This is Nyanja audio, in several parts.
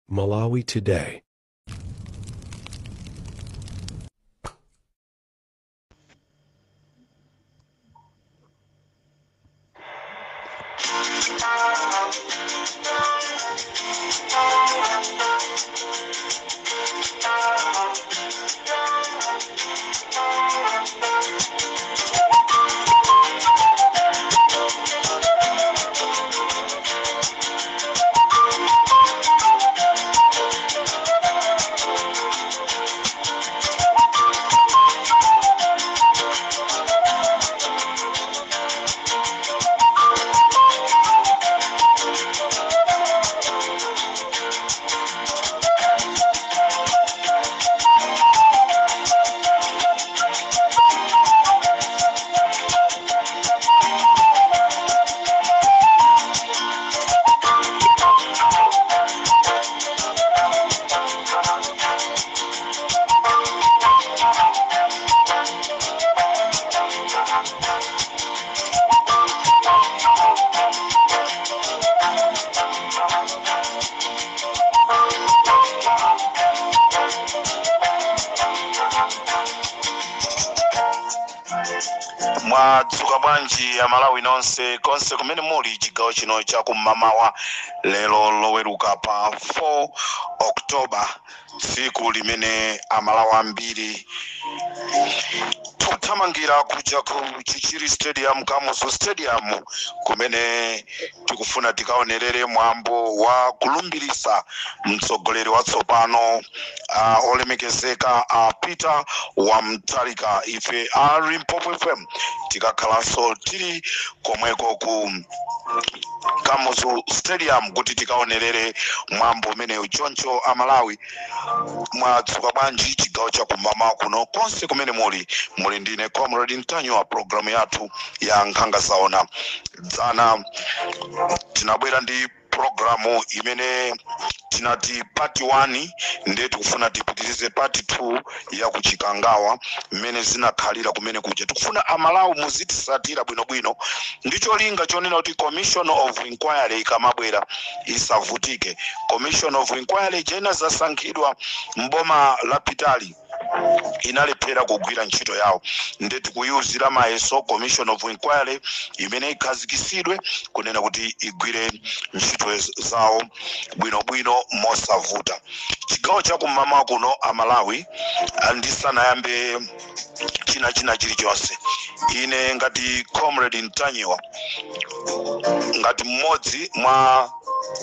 Malawi Today. Mwadzuka bwanji Amalawi nonse konse kumene muli chigawo chino chakum'mamawa lero Loweruka pa 4 October, tsiku limene Amalawi ambiri tikuthamangira kuja ku Chichiri Stadium, Kamuzu Stadium, kumene tikufuna tikaonerere mwambo wa kulumbirisa mtsogoleri watsopano, olemekezeka Peter wa Mutharika. Ife a Limpopo FM tikakhalanso tili komweko ku Kamuzu Stadium kuti tikaonerere mwambo umenewu. Choncho Amalawi, mwadzuka bwanji chigawo cha kumamawa kuno konse kumene muli? Muli ndine Comrade Ntanyiwa, programu yathu ya Nkhanga Zaona. Dzana tinabwera ndi programu imene tinati part 1, ndiye tikufuna tipitirize part 2 ya kuchikangawa, mmene zinakhalira kumene kuja. Tikufuna Amalawi muzitisatira bwinobwino ndi cholinga chonena kuti commission of inquiry ikamabwera isavutike. Commission of inquiry ija zasankhidwa mboma lapitali inalephera kugwira ntchito yawo, nde tikuyuzira mayeso commission of inquiry imene ikhazikisidwe kunena kuti igwire ntchito zawo bwinobwino mosavuta. Chigawo chakummawa kuno Amalawi, ndisanayambe china chilichonse, ine ngati Comrade Ntanyiwa, ngati mmodzi mwa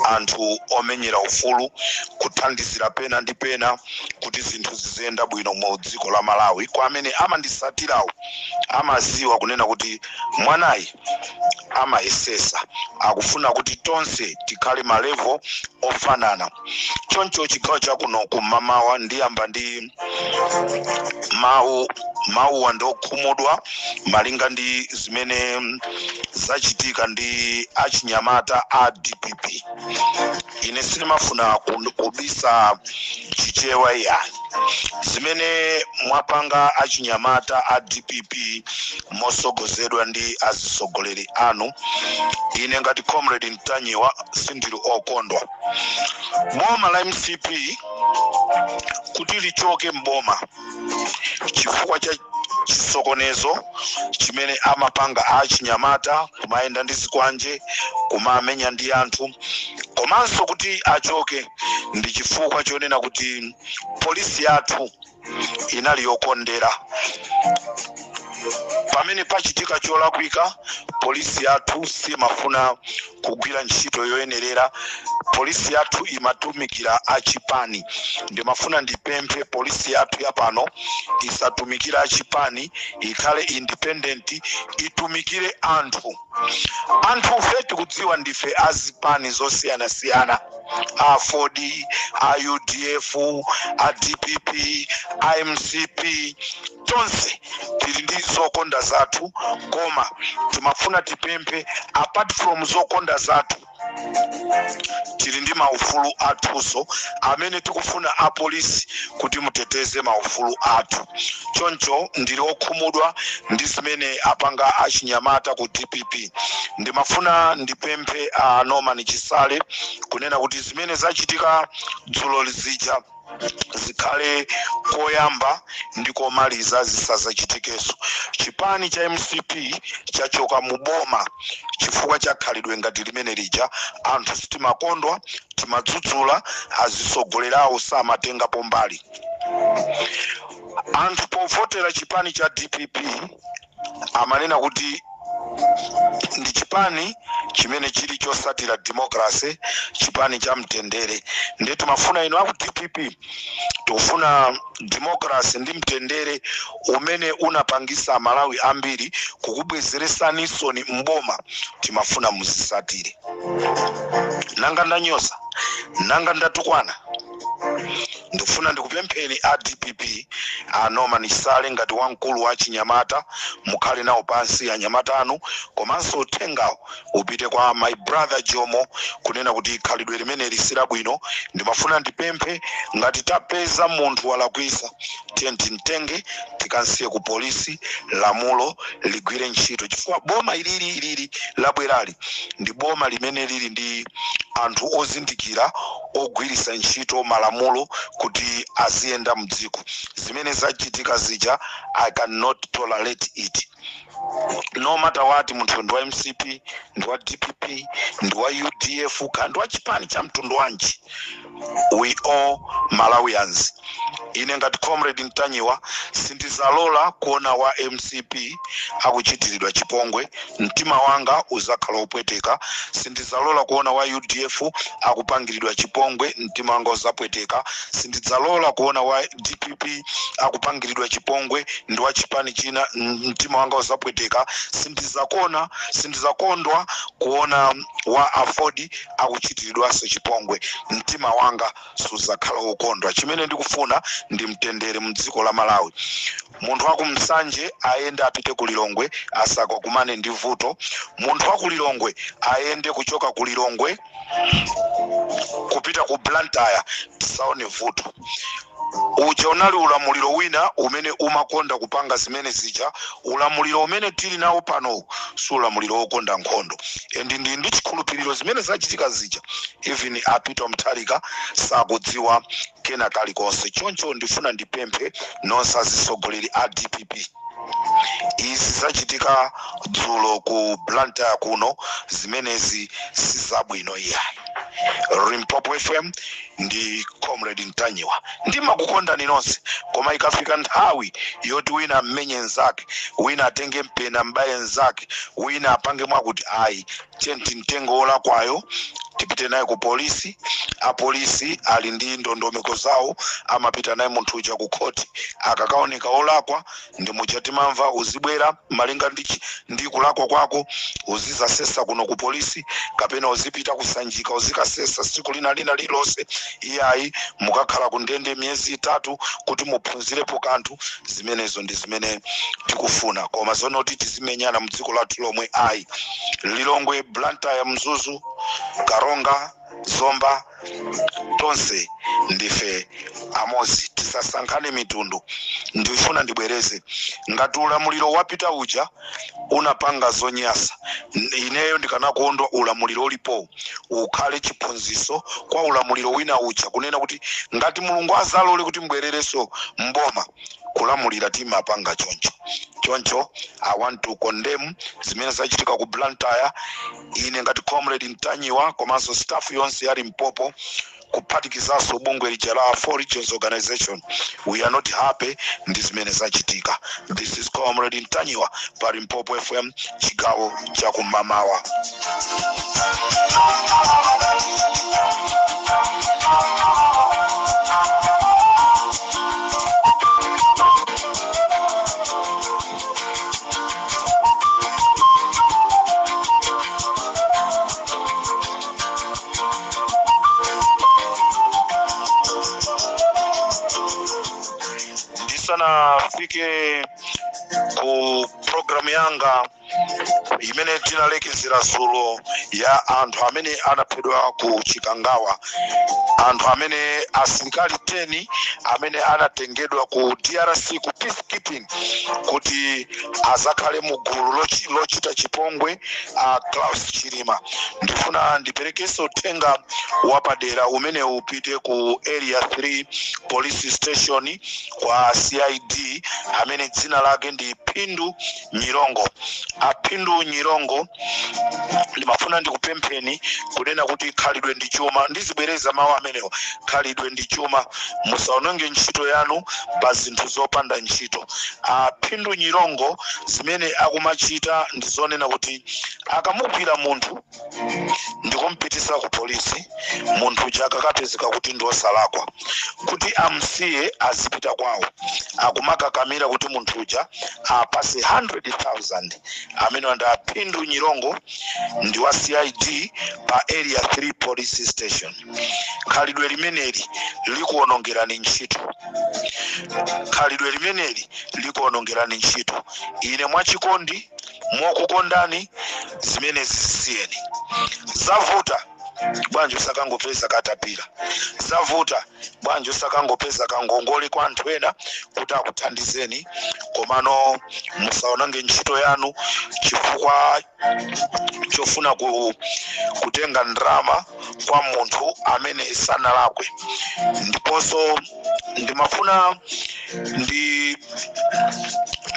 anthu omenyera ufulu, kuthandizira pena ndi pena kuti zinthu ziziyenda bwino mu dziko la Malawi, kwa amene amandisatirawo amaziwa kunena kuti mwanayi amayesesa, akufuna kuti tonse tikhale ma level ofanana. Choncho chigawo chakuno kumamawa ndiyamba ndi mawu. Mawuwa ndi okhumudwa malinga ndi zimene zachitika ndi achinyamata a DPP. Ine sindimafuna kubisa Chichewa yani. Zimene mwapanga achinyamata a DPP mosogozedwa ndi azisogoleri anu, ine ngati Comrade Ntanyiwa sindili okondwa. Boma la MCP kuti lichoke mboma chifukwa cha chisokonezo chimene amapanga achinyamata, kumayenda ndi zikwanje, kumamenya ndi anthu, komanso kuti achoke ndi chifukwa chonena kuti polisi yathu inali yokondera. Pamene pachitika cholakwika, polisi yathu simafuna kugwira ntchito yoyenerera. Polisi yathu imatumikira achipani. Ndimafuna ndipemphe polisi yathu yapano isatumikire achipani, ikhale independent, itumikire anthu. Anthufe tikudziwa ndife azipani zosiyanasiyana, a AFORD, a UDF, a DPP, a MCP, tonse tili ndi zokonda zathu, koma timafuna tipemphe, apart from zokonda zathu, Tili ndi maufulu athunso amene tikufuna apolisi kuti muteteze maufulu athu. Choncho ndili okhumudwa ndi zimene apanga achinyamata ku DPP. Ndimafuna ndipemphe a Norman Chisale kunena kuti zimene zachitika dzulo zija zikhale koyamba ndi komaliza, zisazachitikenso. Chipani cha MCP chachoka mu boma chifukwa cha khalidwe ngati limene lija. Anthu sitimakondwa, timadzudzula, azisogolerawo samatengapo mbali. Anthu povotera chipani cha DPP amanena kuti ndi chipani chimene chili chosatira democracy, chipani cha mtendere. Ndiye timafuna inu aku DPP, tikufuna democracy ndi mtendere umene unapangisa Malawi ambiri kukubwezeresanisoni mboma, timafuna muzisatire. Nanga ndanyoza? Nanga ndatukwana? Ndikufuna ndikupempheni a DPP, a Norman Chisale, ngati wamkulu wa chinyamata, mukhale nawo pansi anyamata anu, komanso uthengawo upite kwa my brother Jomo kunena kuti khalidwe limene silabwino. Ndimafuna ndipemphe, ngati tapeza munthu walakwisa, tiye timtenge tikansiye ku polisi, lamulo ligwire ntchito, chifukwa boma ilili ilili labwerali ndi boma limene lili ndi anthu ozindikira ogwirisa ntchito malamulo kuti aziyenda mdziko. Zimene zachitika zija, I cannot tolerate it, no matter what. Munthu ndi wa MCP, ndi wa DPP, ndi wa UDF, kaya ndi wa chipani cha mtundu wanji, we all Malawians. Ine ngati Comrade Mtanyiwa sindizalola kuona wa MCP akuchitiridwa chipongwe, mtima wanga uzakhala wopweteka. Sindizalola kuona wa UDF akupangiridwa chipongwe, mtima wanga uzapweteka. Sindidzalola kuona wa DPP akupangiridwa chipongwe ndi wa chipani china, mtima wanga uzapweteka. Sindizakona, sindizakondwa kuona wa AFORD akuchitiridwanso chipongwe, mtima wanga suzakhala wokondwa. Chimene ndikufuna ndi mtendere mdziko la Malawi. Munthu wakumsanje ayende apite ku Lilongwe, asakakumane ndi vuto. Munthu wa ku Lilongwe ayende kuchoka ku Lilongwe kupita ku Blantyre, tisaone vuto. Uja unali ulamuliro wina umene umakonda kupanga zimene zija. Ulamuliro umene tili nawo pano si ulamuliro wokonda nkhondo, and ndi chikhulupiriro zimene zachitika zija, even a Peter Mutharika sakudziwa kena kalikonse. Choncho ndifuna ndipemphe nonse azisogoleri a DPP, izi zachitika dzulo ku Blantyre kuno, zimenezi sizabwino iyayi. Limpopo FM ndi Comrade Mtanyiwa, ndimakukondani nonse, koma ikafika nthawi yoti wina ammenye nzake, wina atenge mpeni ambaye nzake, wina apange mwakuti, ayi, tiye timtenge wolakwayo tipite naye ku polisi. Apolisi ali ndi ndondomeko zawo, amapita naye munthu uja ku khoti. Akakaoneka olakwa, ndi muja timamva, uzibwera malinga ndi kulakwa kwako, uzizasesa kuno ku polisi kapena uzipita kusanjika uzikasesa tsiku lina lina lilonse. Iyayi, mukakhala ku ndende miyezi 3 kuti muphunzirepo kanthu. Zimenezo ndi zimene tikufuna, koma zonoti tizimenyana mdziko lathu lomwe, ayi. Lilongwe, Blantyre, Mzuzu, Karonga, Zomba, tonse ndife amodzi, tisasankhane mitundu. Ndifuna ndibwereze, ngati ulamuliro wapita uja unapanga zonyasa, ineyo ndikanakondwa ulamuliro ulipo ukhale chiphunzitso kwa ulamuliro wina uja, kunena kuti ngati Mulungu azalole kuti mbwererenso mboma, kulamulira timapanga choncho choncho. I want to condemn zimene zachitika ku Blantyre. Ine ngati Comrade Mtanyiwa komanso staff yonse ya Limpopo, kuphatikizanso bungwe lija la Four Regions Organization, we are not happy ndi zimene zachitika. This is Comrade Mtanyiwa pa Limpopo FM, chigawo chakumamawa. Ndisanafike ku programu yanga imene tinalekezera dzulo ya anthu amene anapha anaphedwa ku Chikangawa, anthu amene asilikali 10 amene anatengedwa ku DRC ku peacekeeping kuti azakhale mu gulu lochita chipongwe a Klaus Chilima. Ndifuna ndiperekenso uthenga wapadera umene upite ku Area 3 Police Station kwa CID amene dzina lake ndi Phindu Nyirongo. Aphindu Nyirongo, ndimafuna ndikupempheni kunena kuti khalidwe ndi chuma. Ndizibwereza mawu amenewo, khalidwe ndi chuma. Musaononge ntchito yanu pa zinthu zopanda ntchito. Aphindu Nyirongo, zimene akumachita ndi zonena kuti akamugwira munthu ndikumpitisa ku polisi, munthu uja akakapezeka kuti ndi osalakwa, kuti amsiye azipita kwawo, akumakakamira kuti munthu uja apase 100,000. Amene ndi Aphindu Nyirongo, ndi wa CID pa Area 3 Police Station. Khalidwe limeneli likuonongerani ntchito, khalidwe limeneli likuonongerani ntchito. Ine mwachikondi mokukondani, zimenezi zisiyeni. Zavuta bwanji usakangopeza katapira? Zavuta bwanji usakangopeza kangongole kwa anthu ena kuti akuthandizeni? Komano musaononge ntchito yanu chifukwa chofuna kutenga ndrama kwa munthu amene sanalakwe. Ndiponso ndimafuna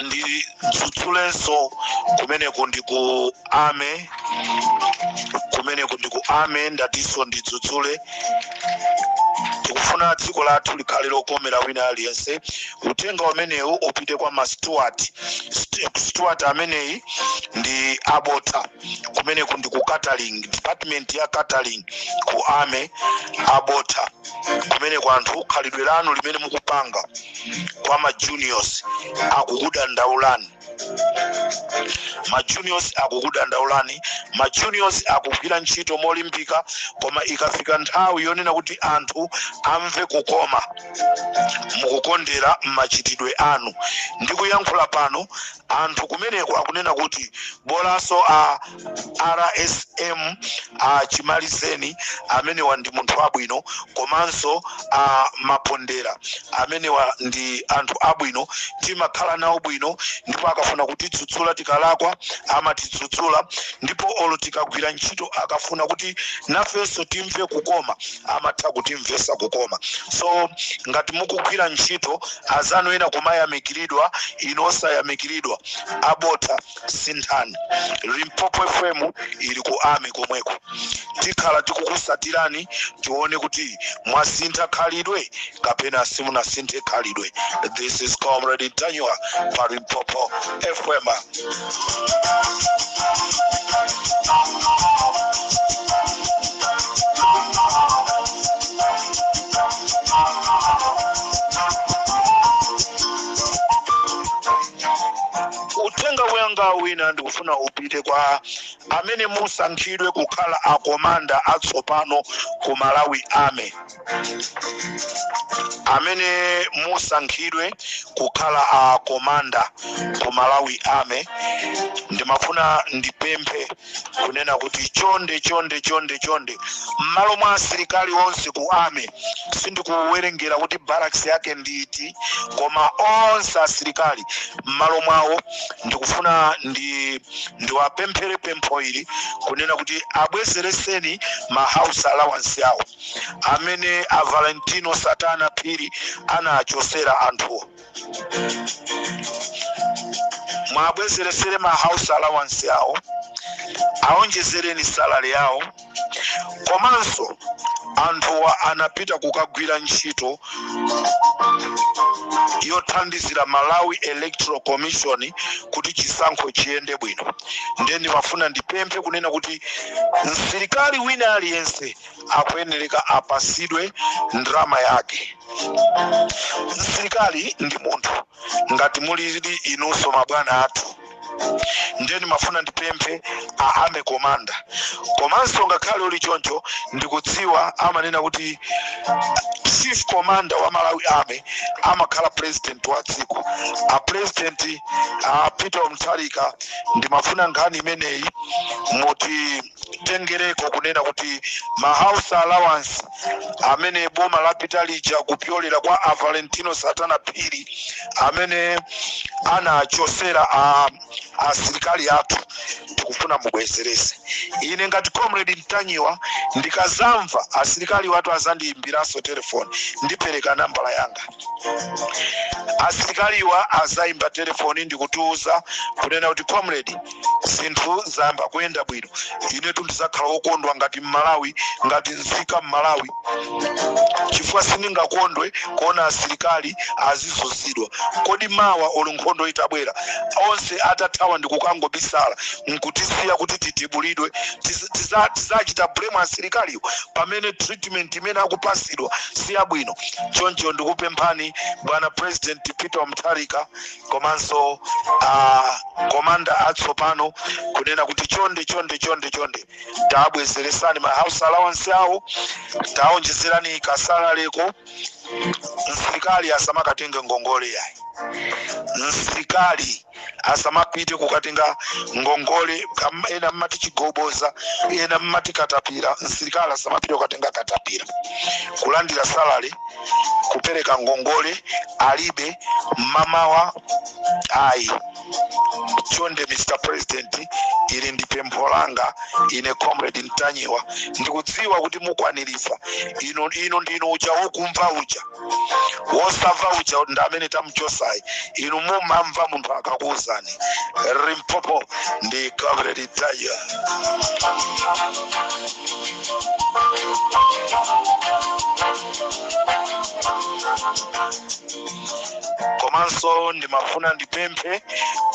ndidzutsulenso kumeneku ndi ku army, kumeneku ndi ku army. Ndatinso ndidzudzule, tikufuna dziko lathu likhale lokomera wina aliyense. Uthenga umenewu upite kwa ma steward. Steward ameneyi ndi abota, kumeneku ndi ku catering department ya catering ku army. Abota kumeneku, anthu khalidwe lanu limene mukupanga kwa ma juniors akukudandaulani, ma juniors akukudandaulani. Ma juniors akugwira ntchito molimbika, koma ikafika nthawi yonena kuti anthu amve kukoma, mukukondera mmachitidwe anu. Ndikuyankhula pano, anthu kumeneko akunena kuti bolanso a RSM a Chimalizeni, amenewa ndi munthu wabwino, komanso a Mapondera, amenewa ndi anthu abwino, timakhala nawo bwino, ndipo akafuna kutidzudzula tikalakwa amatidzudzula, ndipo olo tikagwira ntchito akafuna kuti nafenso timve kukoma amatha kutimvesa kukoma. So ngati mukugwira ntchito, azanu ena kumayamikiridwa, inu osayamikiridwa, abota, sinthani. Limpopo FM ili ku army komweko, tikhala tikukusatirani tione kuti mwasintha khalidwe kapena simunasinthe khalidwe. This is Comrade Ntanyiwa pa Limpopo FM. Uthenga wanga wina ndikufuna upite kwa amene musankhidwe kukhala a commander atsopano ku Malawi Army. Amene musankhidwe kukhala a commander ku Malawi Army, ndimafuna ndipemphe kunena kuti chonde, chonde, chonde, chonde, m'malo mwa asilikali onse ku army, sindikuwerengera kuti barracks yake nditi, koma onse asilikali m'malo mwawo ndikufuna ndiwapemphere pempho ili kunena kuti abwezereseni ma house allowance yawo amene a Valentino Satana Phiri anachosera anthuwo. Mwabwezeresere ma house allowance yawo, aonjezereni salary yawo. Komanso anthuwa anapita kukagwira ntchito yothandizira Malawi Electoral Commission kuti chisankho chiyende bwino. Ndiye ndimafuna ndipemphe kunena kuti msilikali wina aliyense akuyenereka apasidwe ndrama yake. Msilikali ndi munthu ngati mulili inunso mabwana athu. Ndiye ndimafuna ndipemphe a army commander. Komanso ngakhale uli choncho, ndikudziwa amanena kuti Chief commander wa Malawi Army amakhala president wa dziko, a President Peter Mutharika. Ndimafuna nkhani imeneyi mutitengereko, kunena kuti ma house allowance amene boma lapita lija kupyolera kwa a Valentino Satana Phiri amene anachosera a asilikali athu, tikufuna mubwezerese. Ine ngati Comrade Mtanyiwa, ndikazamva asilikali watu azandiyimbiranso telefoni, ndipereka nambala yanga. Asilikaliwa azayimba telefoni ndikutiuza kunena kuti, "Comrade, zinthu zayamba kuyenda bwino," inetu ndizakhala wokondwa ngati Mmalawi, ngati nzika Mmalawi, chifukwa sindingakondwe kuona asilikali azizunzidwa. Kodi mawa olo nkhondo itabwera, onse atathawa ndikukangobisala nkutisiya kuti titibulidwe, tizachita blame asilikaliwo pamene treatment imene akupasidwa si yabwino? Choncho ndikupemphani, bwana President Peter Mutharika komanso commander atsopano, kunena kuti chonde, chonde, chonde, chonde, tabwezeresani ma house allowance awo, taonjezerani ka salary ko. Msilikali asamakatenge ngongole yayi, msilikali asamapite kukatenga ngongole. Ena mmati chigoboza, ena mmati katapira. Msilikali asamapite kukatenga katapira, kulandira salary, kupereka ngongole alibe mmamawa, ayi. Chonde, Mr President, ili ndi pempho langa ine Comrade Mtanyiwa. Ndikudziwa kuti mukwanirisa. Inu ndinu uja wokumva, uja wosamva uja ndi amene tamuchosayi. Inu mumamva munthu akakuwuzani. Limpopo ndi Comrade Mtanyiwa. Komanso ndimafuna ndipemphe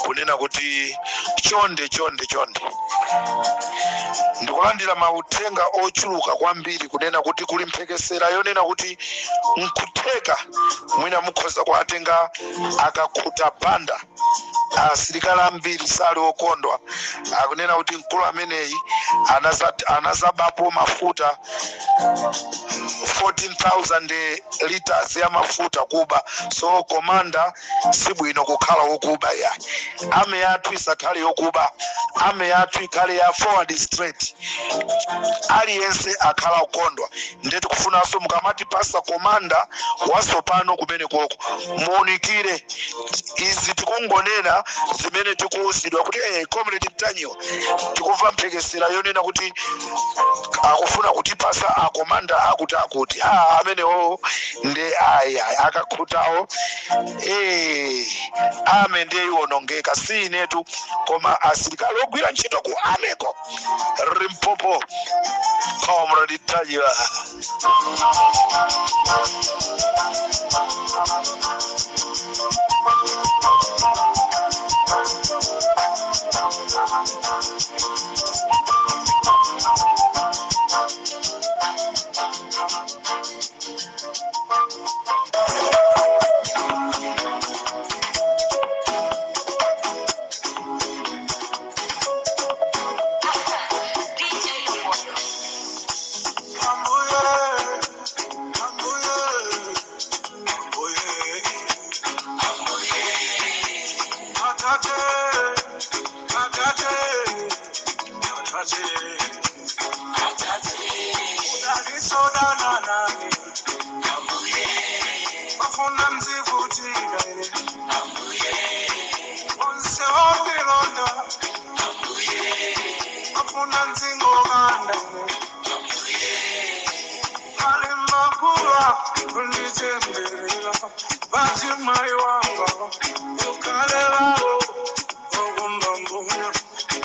kunena kuti chonde, chonde, chonde, ndikulandira mauthenga ochuluka kwambiri kunena kuti kuli mphekesera yonena kuti nkutheka mwina mukhoza kuwatenga Akakhuta Banda. Asilikali ambiri sali okondwa, akunena kuti mkulu ameneyi anazabapo mafuta, 14,000 liters ya mafuta kuba. So commander, sibwino kukhala wokuba ya. Army yathu isakhale yokuba, army yathu ikhale ya forward straight, aliyense akhala okondwa. Ndiye tikufunanso mukamati pasa commander watsopano kumene koko, muunikire izi. Tikungonena zimene tikuwuzidwa kuti, "Comrade Mtanyiwa, tikumva mphekesera yonena kuti akufuna kutipasa a commander akuti akuti." Ah, amenewo ndi ayi, ayi, Akakhutawo, army ndiye iwonongeka. Si inetu, koma asilikali ogwira ntchito ku army ko. Limpopo, Comrade Mtanyiwa. DJ Lobodo. Ambuye, Ambuye, Ambuye, Atate, Atate, Atate, udalisodana nane, bafuna mzivutika ine, onse ondilonda, bafuna nzingokanda ine, alimakula kunditemberera, bati mai wanga ukhale vawo okumbambuya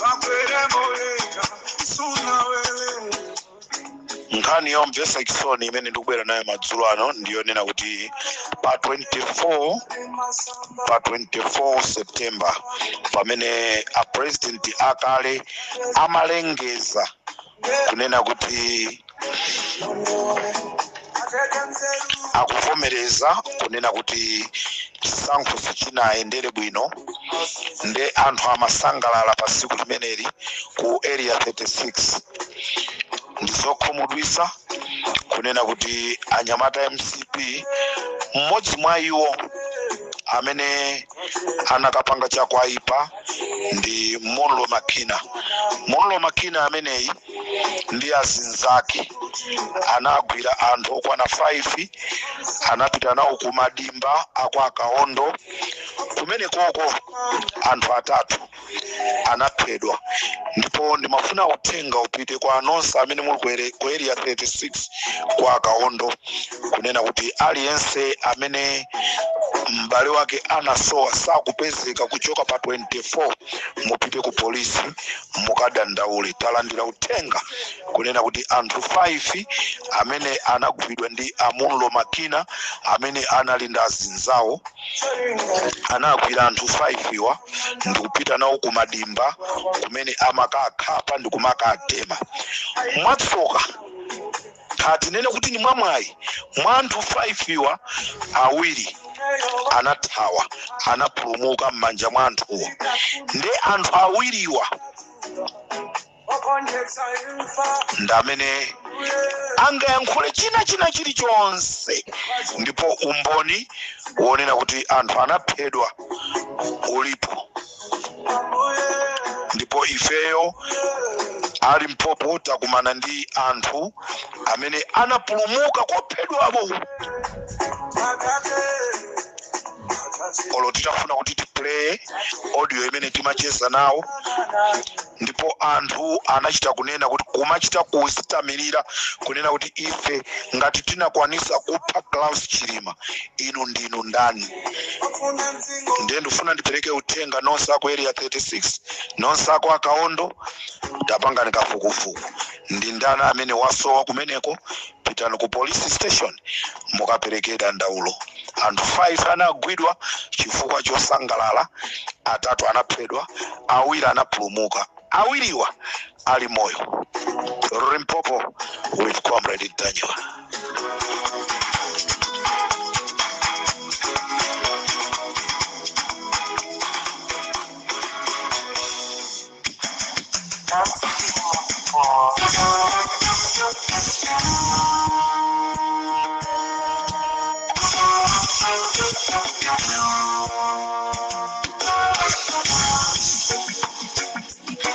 vakwere moyeka sunawele. Nkhani yomvetsa chisoni imene ndikubwera nayo madzulo ano ndiyonena kuti pa 24, pa 24 September, pamene a president akale amalengeza kunena kuti akuvomereza kunena kuti chisankho sichinayendere bwino, nde anthu amasangalala pa tsiku limeneli ku Area 36. Ndizokhumudwitsa. Kunena kuti anyamata MCP, mmodzi mwa iwo amene anakapanga chakwaipa ndi Monlo Makina. Monlo Makina ameneyi ndi azinzake anagwira anthu okwana 5, anapita nawo kumadimba akwa Akaondo. Kumene koko anthu atatu anaphedwa. Ndipo ndimafuna uthenga upite kwa nonse amene muli ku Area 36 kwa Akaondo, kunena kuti aliyense amene m'bale wake anasowa, sakupezeka kuchoka pa 24, mupite ku polisi mukadandaule. Talandira uthenga kunena kuti anthu 5 amene anagwidwa ndi Amunlo Makina amene anali ndi azinzawo, anagwira anthu 5 iwa ndikupita nawo kumadimba kumene amakakhapa ndi kumakatema. Mwatsoka, khatinene kuti ni mwamwayi, mwa anthu 5 iwa, awiri anathawa, anapulumuka m'manja mwa anthuwo. Ndi anthu awiriwa ndi amene angayankhule china chilichonse, ndipo umboni wonena kuti anthu anaphedwa ulipo. Ndipo ifeyo ali Mpopo takumana ndi anthu amene anapulumuka kophedwabo. Olo titafuna kuti tiplay audio imene timacheza nawo, ndipo anthu anachita kunena kuti, kumachita kuzitamirira kunena kuti, "Ife ngati tinakwanisa kupha Klaus Chilima, inu ndinu ndani?" Ndiye ndifuna ndipereke uthenga nonse ako Area 36, nonse ako Akaondo, tapangani kafukufuku, ndi ndani amene wasowa kumeneko? Pitani ku police station mukapereke dandaulo. Anthu 5 anagwidwa chifukwa chosangalala, atatu anaphedwa, awiri anapulumuka, awiriwa ali moyo. Limpopo with Comrade Daniel.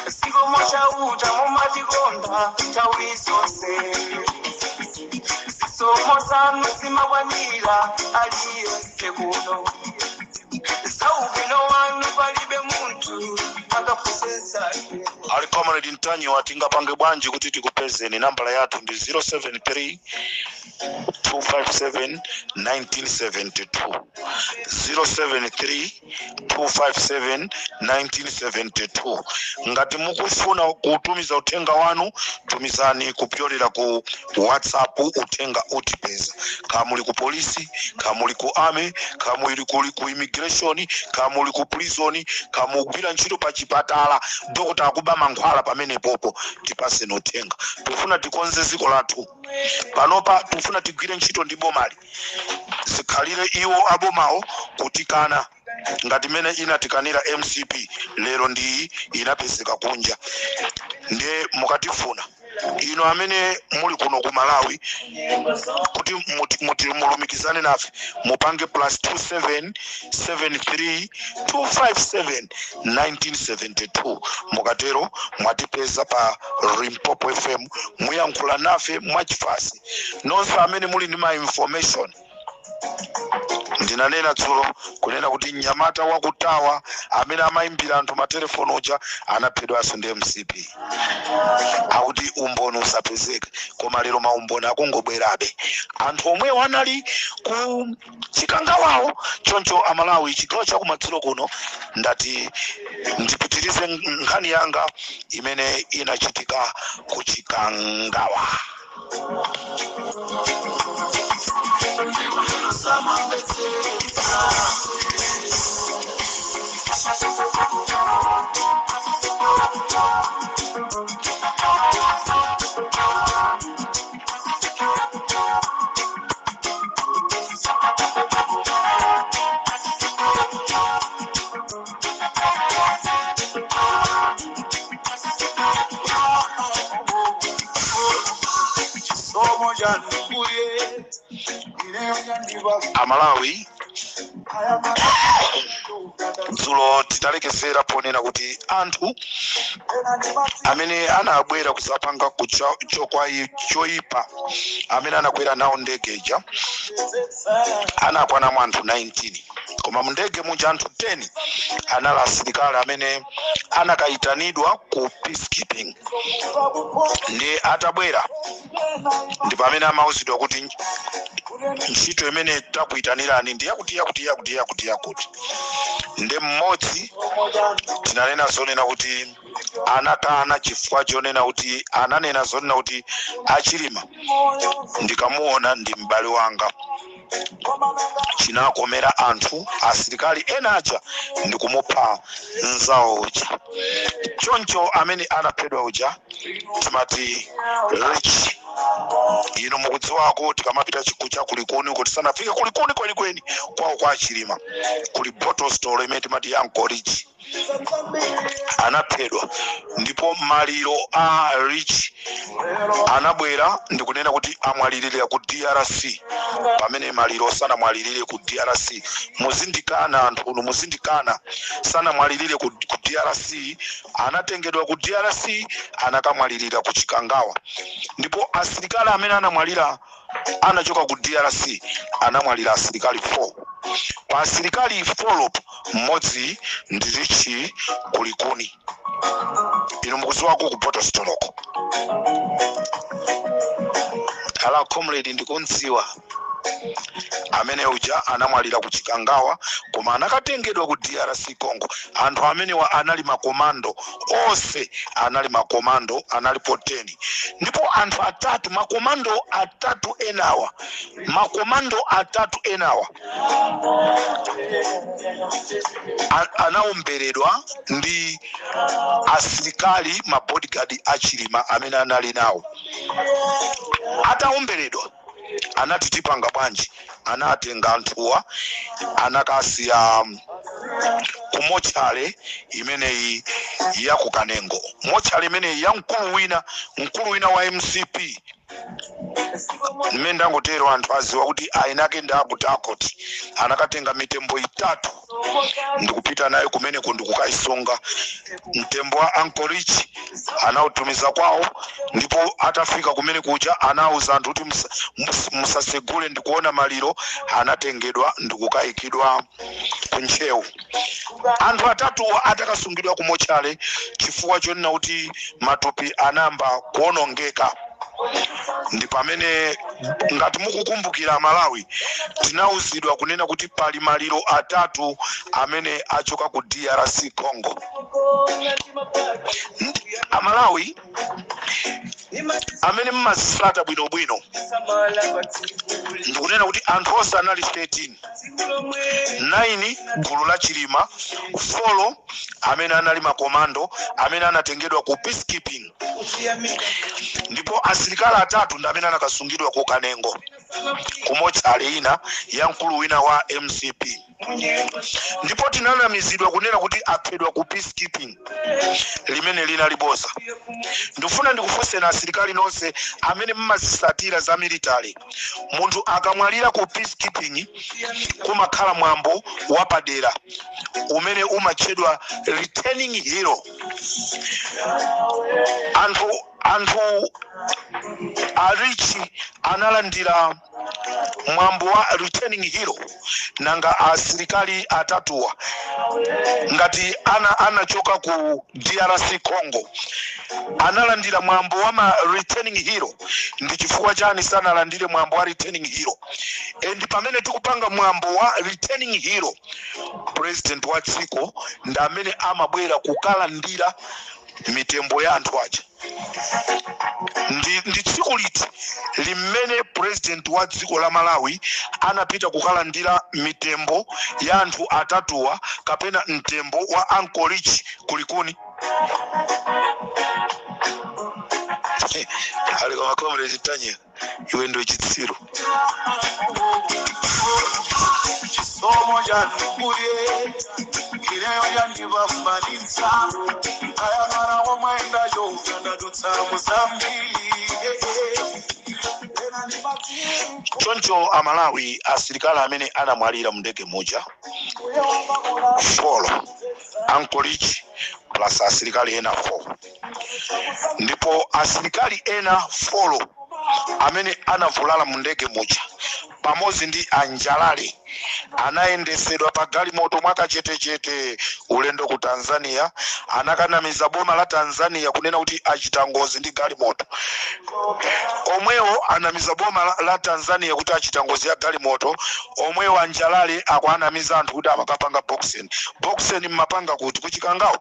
Siko chauta mumatikonda nthawi zonse, zisomo zanu zimakwanira aliyense kuno. Zaubwino wanu palibe munthu akafunsenzake. Ali Comrade Ntanyiwa, tingapange bwanji kuti tikupezeni? Nambala yathu ndi 073 257 1972, 073 257 1972. Ngati mukufuna kutumiza uthenga wanu, tumizani kupyolera ku WhatsApp, uthenga utipeza. Kaya muli ku polisi, kaya muli ku army, kaya muli ku immigration, kaya muli ku prison, kaya mukugwira ntchito pa chipatala, dokota akuba mankhwala pamene popo, tipaseni uthenga. Tifuna tikonze dziko lathu. Panopa tifuna tigwire ntchito ndi bomali, zikhalire iwo abomawo kutikana ngati mene inatikanira MCP. Lero ndi inapezeka kunja. Ndiye mukatifuna ino amene muli kuno ku Malawi kuti muti mulumikizane nafe, mupange plus 27 73 257 1972. Mukatero mwatipeza pa Limpopo FM, muyankhula nafe mwachifasi. Nonse amene muli ndi ma information, ndinanena dzulo kunena kuti mnyamata wakutawa amene amayimbira anthu matelefoni uja anaphedwanso ndi MCP, akuti umboni usapezeke. Koma lero maumboni akungobwerabe, anthu omwewo anali ku Chikangawawo. Choncho Amalawi, chigawo chakumadzulo kuno ndati ndipitirize nkhani yanga imene inachitika ku Chikangawa. Chisomo chanu. Amalawi, dzulo tidalekezera ponena kuti anthu amene anabwera kuzapanga choyipa, amene anakwera nawo ndege ija, anakwanamo anthu 19, koma mundege muja anthu 10 anali asilikali amene anakayitanidwa ku peacekeeping. Ndi atabwera ndi pamene amauzidwa kuti ntchito imene takuyitanirani ndi yakuti, yakuti, yakuti, yakuti, yakuti. Ndi mmodzi tinanena zonena kuti anakana chifukwa chonena kuti ananena zonena kuti achilima ndikamuona ndi m'bale wanga. Chinakomera anthu asilikali ena aja ndikumupha nzawo uja. Choncho amene anaphedwa uja timati Rich. Inu mukudziwako, tikamapita chikucha kulikuni, kuti sanafike kulikuni kwenikweni kwawo kwa Chilima, kuli bottle store imene timati Uncle Rich. Anaphedwa, ndipo maliro a Rich anabwera ndikunena kuti amwalirira ku DRC, pamene maliro sanamwalirire ku DRC. Muzindikana anthu unu, muzindikana, sanamwalirire ku DRC. Anatengedwa ku DRC, anakamwalirira ku Chikangawa. Ndipo asilikali amene anamwalira, anachoka ku DRC, anamwalira asilikali 4. Pa asilikali 4, mmodzi ndi Rich Kulikuni. Inu mukudziwako ku bottle store-ko ala comrade, ndikundziwa amene uja anamwalira ku Chikangawa, koma anakatengedwa ku DRC Congo. Anthu amenewa anali makomando, onse anali makomando, analipo 10. Ndipo anthu atatu, makomando atatu enawa, makomando atatu enawa anaomberedwa ndi asilikali mabodyguard achilima amene anali nawo. Ataomberedwa anati tipanga bwanji? Anatenga anthuwa, anakasiya ku mortuary imeneyi ya ku Kanengo, mortuary imeneyi ya mkulu wina wa MCP. Mmene ndangotero, anthu aziwa kuti ainake ndi akuti anakatenga mitembo itatu ndikupita nayo kumeneko ndikukayisunga. Mtembo wa Uncle Rich anautumiza kwawo, ndipo atafika kumene kuja anauza anthu kuti musasegule ndikuona maliro. Anatengedwa ndikukayikidwa ku Ntcheu. Anthu atatuwa atakasungidwa ku mortuary chifukwa chonena kuti matupi anamba kuonongeka, ndi pamene, ngati mukukumbukira Malawi, tinauzidwa kunena kuti pali maliro atatu amene achoka ku DRC Congo. Amalawi amene mmazisata bwinobwino, ndikunena kuti anthu onse anali 13, 9 gulu la Chilima, 4 amene anali makomando amene anatengedwa ku peacekeeping, ndipo asilikali atatu ndi amene anakasungidwa ku Kanengo ku mortuary ina ya mkulu wina wa MCP. Ndipo tinanamizidwa kunena kuti aphedwa ku peacekeeping, limene linali boza. Ndifuna ndikufunseni asilikali nonse amene mmazisatira za military, munthu akamwalira ku peacekeeping kumakhala mwambo wapadera umene umatchedwa returning hero. Anthu a Rich analandira mwambo wa returning hero. Nanga asilikali atatuwa, ngati anachoka ku DRC Congo, analandira mwambo wa ma returning hero, ndi chifukwa chani sanalandire mwambo wa returning hero? And pamene tikupanga mwambo wa returning hero, president wa dziko ndi amene amabwera kukalandira mitembo ya anthu aja. Ndi tsiku liti limene president wa dziko la Malawi anapita kukalandira mitembo ya anthu atatuwa kapena mtembo wa Uncle Rich Kulikuni? Ali koma comrade Tanya, iwe ndo chitsiru. Chisomo chanduye ileyo yandibambanitsa ayamara womwenda yoga ndadutsa muzambili. Choncho Amalawi, asilikali amene anamwalira mu ndege muja 4, Uncle Rich plus asilikali ena 4, ndipo asilikali ena 4 amene anavulala mu ndege muja pamodzi ndi anjalale anayendesedwa pa galimoto mwakachetechete ulendo ku Tanzania. Anakanamiza boma la Tanzania kunena kuti achita ngozi ndi galimoto. Omwewo anamiza boma la Tanzania kuti achita ngozi ya galimoto. Omwewo anjalale akuanamiza anthu kuti amakapanga boxing. Boxing mmapanga kuti kuchikangawo?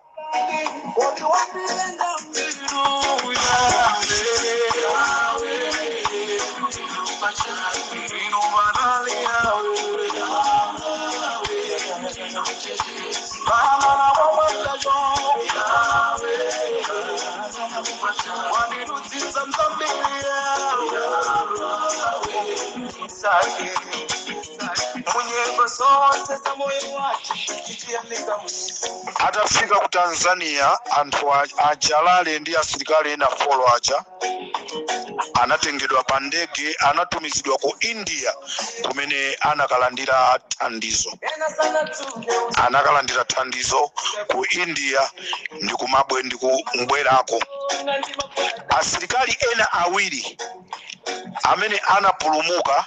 Munyengo zonse za moyo wacu tichiyamika Mulungu. Atafika ku Tanzania, anthu ajalale ndi asilikali ena 4 aja anatengedwa pa ndege, anatumizidwa ku India kumene anakalandira thandizo. Ena sanatsuke. Anakalandira thandizo ku India ndi kumabwe ndi kumbwerako. Usana ndi makwata. Asilikali ena awiri amene anapulumuka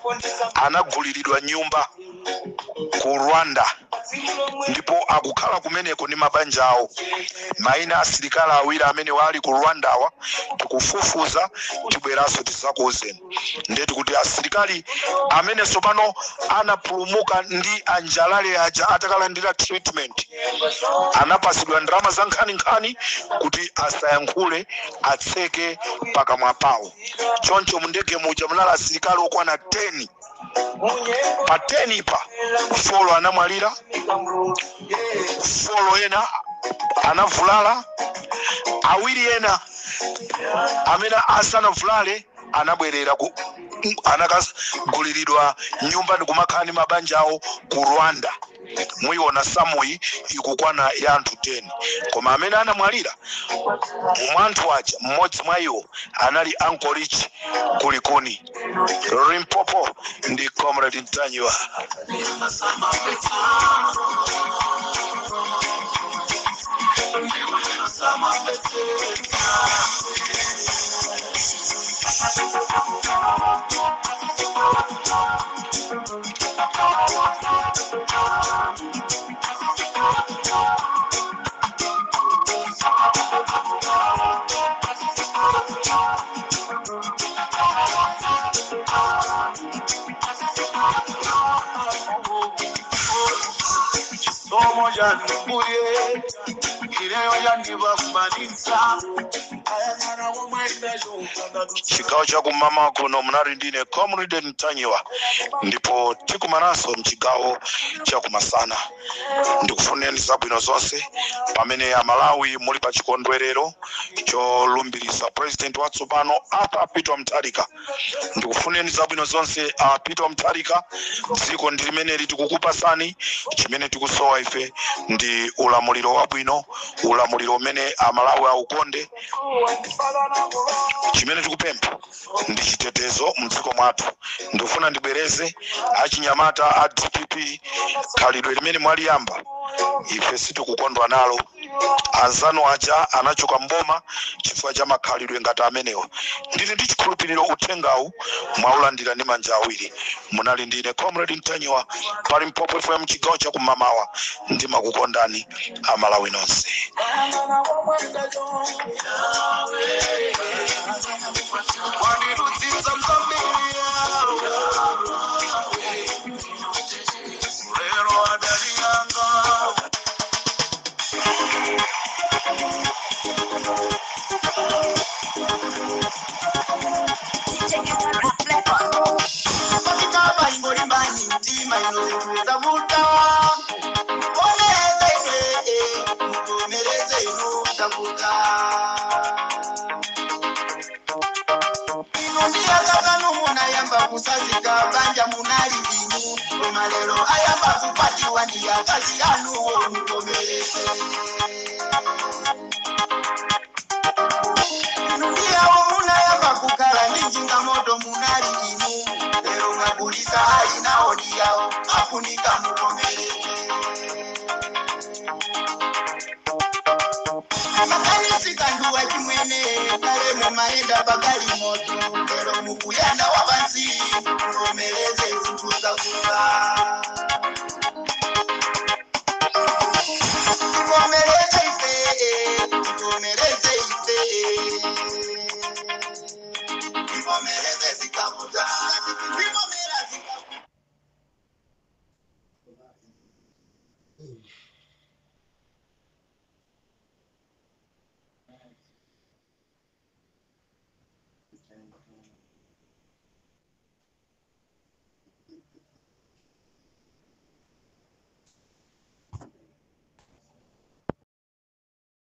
Kondisa. anaguliridwa nyumba ku Rwanda Tsiku lomwe. ndipo akukhala kumeneko ndi mabanja awo. Mayina asilikali awiri amene wali ku Rwandawa tikufufuza, tibweranso tizakuuzeni. Ndeti kuti asilikali amene tsopano anapulumuka ndi anjalale aja atakalandira treatment anapasidwa ndalama za nkhaninkhani kuti asayankhule, atseke pakamwa pawo. Choncho mundege muja munali asilikali okwana 10. Munyengo. Pa 10 pa 4 anamwalira, Mulungu. 4 ena anavulala, awiri ena amene asanavulale anabwerera ku anakaguliridwa nyumba ndikumakhala ndi mabanja awo ku Rwanda. Muiona samuyi ikukwana ya anthu 10, koma amene anamwalira mwa anthu aja, mmodzi mwa iwo anali Uncle Rich Kulikuni. Limpopo ndi Comrade Ntanyiwa. Chisomo chandibuye ineyo yandibambanisa ayang'ana komwenda. Chigawo chakumama kuno munali ndine Comrade Ntanyiwa, ndipo tikumananso mchigawo chakumasana. Ndikufunireni zabwino zonse pamene Amalawi muli pa chikondwerero cholumbirisa president watsopano apa Peter Mutharika. Ndikufunireni zabwino zonse a Peter Mutharika. Dziko ndi limeneli tikukupasani. Chimene tikusowa ife ndi ulamuliro wabwino, ulamuliro umene Amalawi aukonde. Chimene tikupempha ndi chitetezo mdziko mwathu. Ndikufuna ndibwereze, achinyamata a DPP, khalidwe limene mwaliyamba ife sitikukondwa nalo. Anzanu aja anachoka mboma chifukwa cha makhalidwe ngati amenewa. Ndili ndi chikhulupiriro uthengawu mwaulandira ndi manja awiri. Munali ndine Comrade Ntanyiwa pa Limpopo FM, chigawo chakumamawa. Ndimakukondani Amalawi nonse. Wandirudzidza mzambiri lero adaliyanga. Pakitaba ingolimbani mtima inoituzavuta omereze ine, mutomereze ino tavuta ino ndiyakakanu. Munayamba kusazika banja munali inu, koma lero ayamba kupatiwa ndiyakazi anuwo, mutomereze inu. Ndiyawo munayamba kukala Njinga ndi njinga moto munali inu, lero mwagulisa alina odi yawo, afunika muvomereze. Makanisi kanduwa chimwene, kale mumayenda pakali moto, lero mukuyanda wapansi, muvomereze zinthu zakula. Tivomereze ife, tivomereze ife, tivomereze zikabuza, tivomera zikabuza.